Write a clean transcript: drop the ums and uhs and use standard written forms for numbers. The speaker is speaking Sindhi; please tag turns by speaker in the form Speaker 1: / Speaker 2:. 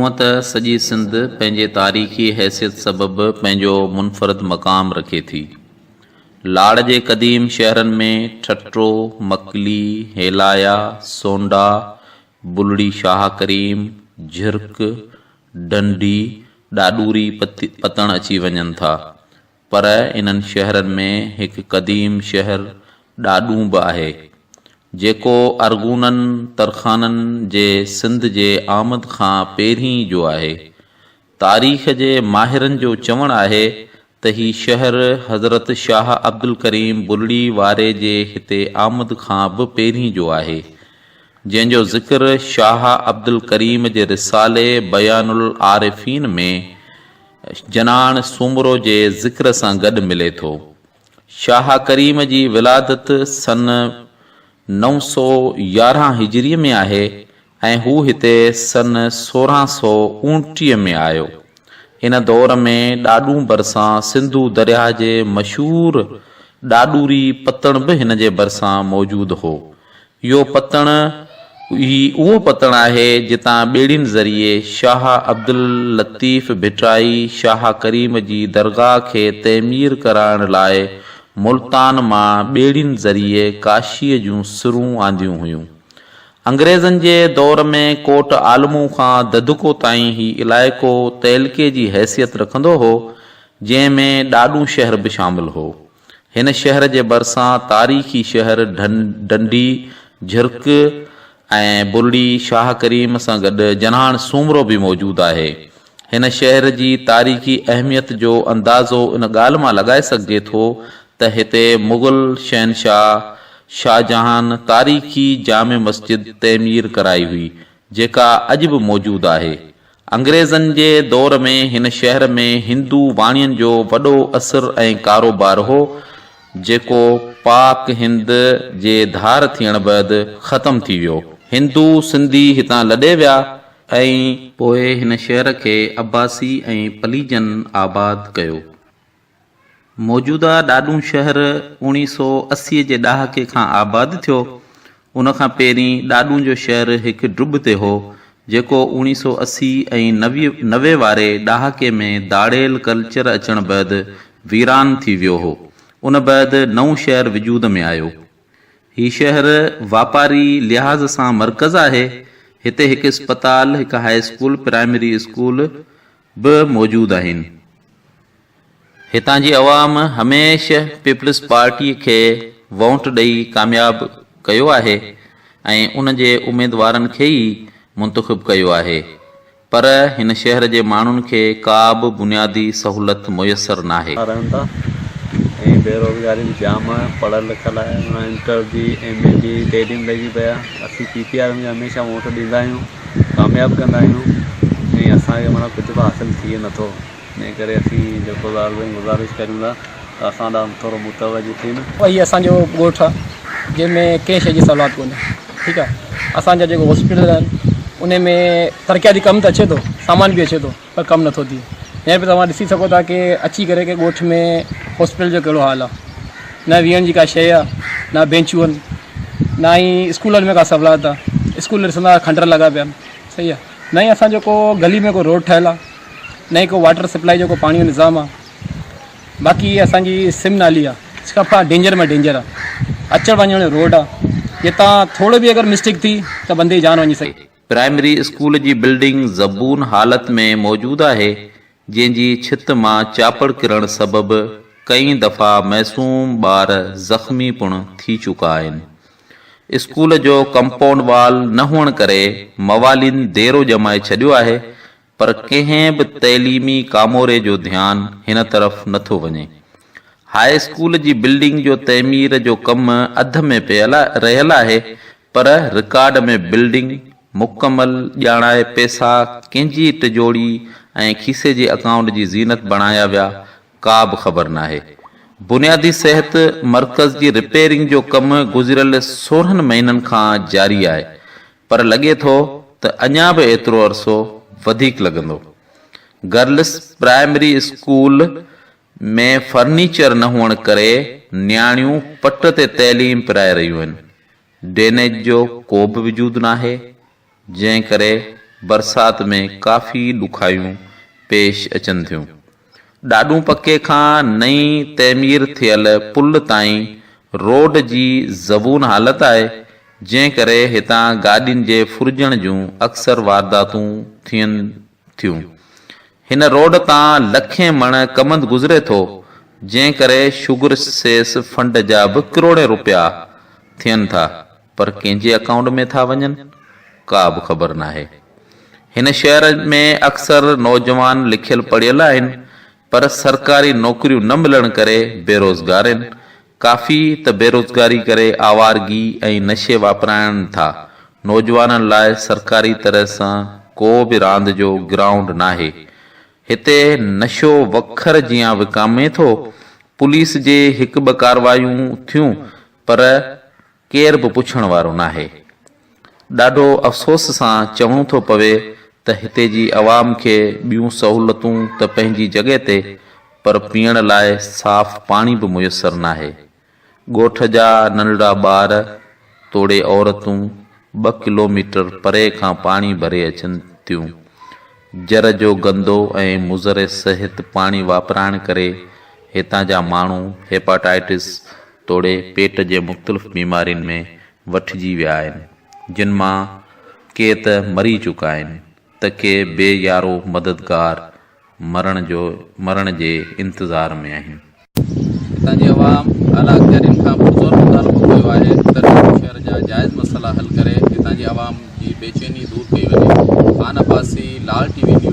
Speaker 1: هونء ته سڄي سنڌ پنهنجي تاريخي حيثيت سبب پنهنجو منفرد مقام رکي ٿي. لاڙ جي قديم شهرن ۾ ٺٽو، مڪلي، هيلايا، سونڊا، بلڙي شاهه ڪريم، جهرڪ، ڍنڍي، ڏاڏوري پتڻ اچي وڃن ٿا. پر انهن شهرن ۾ هڪ قديم شهر ڏاڏون به آهي، جيڪو ارغونن ترخانن جي سنڌ جي آمد کان پهرين جو آهي. تاريخ جي ماهرن جو چوڻ آهي ته هي شهر حضرت شاهه عبدالڪريم بلڙي واري جي هتي آمد کان به پهرين جو آهي، جنهن جو ذڪر شاهه عبدالڪريم جي رسالي بيان العارفين ۾ جناڻ سومرو جي ذڪر سان گڏ ملي ٿو. شاهه ڪريم جي ولادت سن 911 هجريء ۾ آهي ۽ هو هتي سن 1629 ۾ آيو. ان دور ۾ ڏاڏون ڀرسان سنڌو درياهه جي مشهور ڏاڏوري پتڻ به هن جي ڀرسان موجود هو. اهو پتڻ هي اهو پتڻ آهي جتان ٻيڙين ذريعي شاهه عبداللطيف ڀٽائي شاهه ڪريم جي درگاهه کي تعمير ڪرائڻ لاء ملتان مان ٻيڙين ذريعي ڪاشيء جون سرون آنديون هيون. انگريزن جي دور ۾ ڪوٽ عالمون کان دڌڪو تائين هي علائقو تعلقي جي حيثيت رکندو هو، جنهن ۾ ڏاڏون شهر به شامل هو. هن شهر جي ڀرسان تاريخي شهر ڊنڊي، جهرڪ ۽ بلڙي شاهه ڪريم سان گڏ جنهاڻ سومرو به موجود آهي. هن شهر جي تاريخي اهميت جو اندازو ان ڳالهه مان لڳائي سگهجي ٿو ته هتي مغل شهنشاهه شاهجهان تاريخي جامع مسجد تعمير ڪرائي هئي، جيڪا اڄ به موجود آهي. انگريزن جي دور ۾ هن شهر ۾ هندو واڻين جو وڏو اثر ۽ ڪاروبار هو، جيڪو پاڪ هند جي ڌار ٿيڻ بعد ختم ٿي ويو. هندو سنڌي هتان لڏي ويا ۽. پوء هن شهر کي عباسي ۽ پليجن آباد ڪيو. موجوده ڏاڏون شهر اوڻيهه سو 80 جي ڏهاڪي کان آباد ٿيو. ان کان پهرين ڏاڏون جو شهر هڪ ڊٻ تي هو، جيڪو اوڻيهه سو 80 ۽ 90 واري ڏهاڪي ۾ داڙيل ڪلچر اچڻ بعد ويران ٿي ويو هو. ان بعد نئون شهر وجود ۾ آيو. هي شهر واپاري لحاظ سان مرڪز آهي. هتي هڪ اسپتال، هڪ هاء اسڪول، پرائمري اسڪول به موجود آهن. هتان جي عوام هميشه پيپلز پارٽيء کي وونٽ ڏئي ڪامياب ڪيو آهي ۽ ان جي اميدوارن کي ئي منتخب ڪيو آهي پر هن شهر جي ماڻهن کي ڪا به بنيادي سهولت ميسر ناهي.
Speaker 2: رهن ٿا ۽ بيروزگاري به جام آهي پڙهيل لکيل آهي معنيٰ انٽر جي ايم اي جي تعليم لڳي پئي آهي اسين پي پي آر ۾ هميشه ووٽ ڏيندا آهيون ڪامياب ڪندا آهيون ۽ اسان کي معنيٰ ڪجهه به حاصل ٿئي نٿو. انهيء ڪري اسين جيڪو لال سائين گذارش ڪريون ٿا ته اسان ڏانهن ٿورو متوجه ٿين.
Speaker 3: هي اسان جو ڳوٺ آ جنهن ۾ ڪنهن شي جي سهولات ڪونهي ٺيڪ آ اسان جا جيڪو هاسپيٽل آهن ان ۾ ترقياتي ڪم ته اچي ٿو سامان به اچي ٿو پر ڪم نٿو ٿئي هينئر به توهان ڏسي سگهو ٿا ڪي اچي ڪري ڪي ڳوٺ ۾ هاسپيٽل جو ڪهڙو حال آ نه ويهڻ جي ڪا شي آ نه بينچون آهن نه ئي اسڪولن ۾ ڪا سهولات آ اسڪول ڏسندا کنڊر لڳا پيا آهن صحيح آ نه ئي اسان جو ڪو گلي ۾ ڪو روڊ ٺهيل آ نه ئي ڪو واٽر سپلائي جو ڪو پاڻي جو نظام آ باقي اسان جي سم نالي آ سڀ کان ڊينجر ۾ ڊينجر آ اچڻ وڃڻ جو روڊ آ جتان ٿورو به اگر مسٽيڪ ٿي ته بندي جي جان وڃي سگهي ٿي.
Speaker 1: پرائمري اسڪول جي بلڊنگ زبون حالت ۾ موجود آهي، جنهن جي ڇت مان چاپڙ ڪرڻ سبب ڪئين دفعا معصوم ٻار زخمي پڻ ٿي چڪا آهن. اسڪول جو ڪمپائونڊ وال نه هئڻ ڪري موالين ديرو ڄمائي ڇڏيو آهي، پر ڪنهن به تعليمي ڪاموري جو ڌيان هن طرف نه ٿو وڃي. هاء اسڪول جي بلڊنگ جو تعمير جو ڪم اڌ ۾ پيل رهيل آهي پر رڪارڊ ۾ بلڊنگ مڪمل ڄاڻائي پئسا ڪنهن جي ٽجوڙي ۽ کيسي جي اڪائونٽ جي زينت بڻايا ويا ڪا به خبر ناهي. بنيادي صحت مرڪز جي رپيئرنگ جو ڪم گذريل 16 مهينن کان جاري آهي پر لڳي ٿو ته اڃا به ايترو عرصو وڌيڪ لڳندو. گرلس پرائمري اسڪول ۾ فرنيچر نه هئڻ ڪري نياڻيون پٽ تي تعليم پرائي رهيون آهن. ڊرينيج جو ڪو به وجود ناهي، جنهن ڪري برسات ۾ ڪافي ڏکايون پيش اچن ٿيون. ڏاڏون پڪي کان نئين تعمير ٿيل پل تائين روڊ جي زبون حالت آهي، جنهن ڪري هتان گاڏين جي ڦرجڻ جون اڪثر وارداتون ٿين ٿيون. هن روڊ تان لکين مڻ ڪمند گذري ٿو، جنهن ڪري شگر سيس فنڊ جا به ڪروڙين روپيا ٿين ٿا، پر ڪنهن جي اڪائونٽ ۾ ٿا وڃن، ڪا به خبر ناهي. هن شهر ۾ اڪثر نوجوان لکيل پڙهيل آهن، پر سرڪاري نوڪريون نه ملڻ ڪري بيروزگار آهن. ڪافي ته بيروزگاري ڪري آوارگي ۽ نشي واپرائڻ ٿا. نوجوانن لاء سرڪاري طرح سان ڪو به راند جو گرائونڊ ناهي. هتي نشو وکر جيان وڪامي ٿو. پوليس جي هڪ ٻه ڪاروايون ٿيون پر ڪير به پڇڻ وارو ناهي. ڏاڍو افسوس سان چوڻو ٿو پوي ته هتي جي عوام کي ٻيون سهولتون ته پنهنجي جڳهه تي پر پيئڻ لاء صاف پاڻي به ميسر ناهي. ڳوٺ جا ننڍڙا ٻار توڙي عورتون ٻه ڪلوميٽر پري کان پاڻي ڀري اچن ٿيون. جر جو گندو ۽ مضر صحت پاڻي واپرائڻ ڪري هتان جا ماڻهو هيپاٽائٽس توڙي پيٽ جي مختلف بيمارين ۾ وٺجي ويا آهن، جن مان ڪي ته مري چڪا آهن ته ڪي بي يارو مددگار مرڻ جو مرڻ جي انتظار ۾ آهن.
Speaker 4: هتان جي عوام اعليٰ اختيارين کان پرزور مطالبو ڪيو آهي ته ٺٽو شهر جا جائز مسئلا حل ڪري هتان جي عوام جي بيچيني دور ڪئي وڃي. Khan Abbasi, Lal T V news.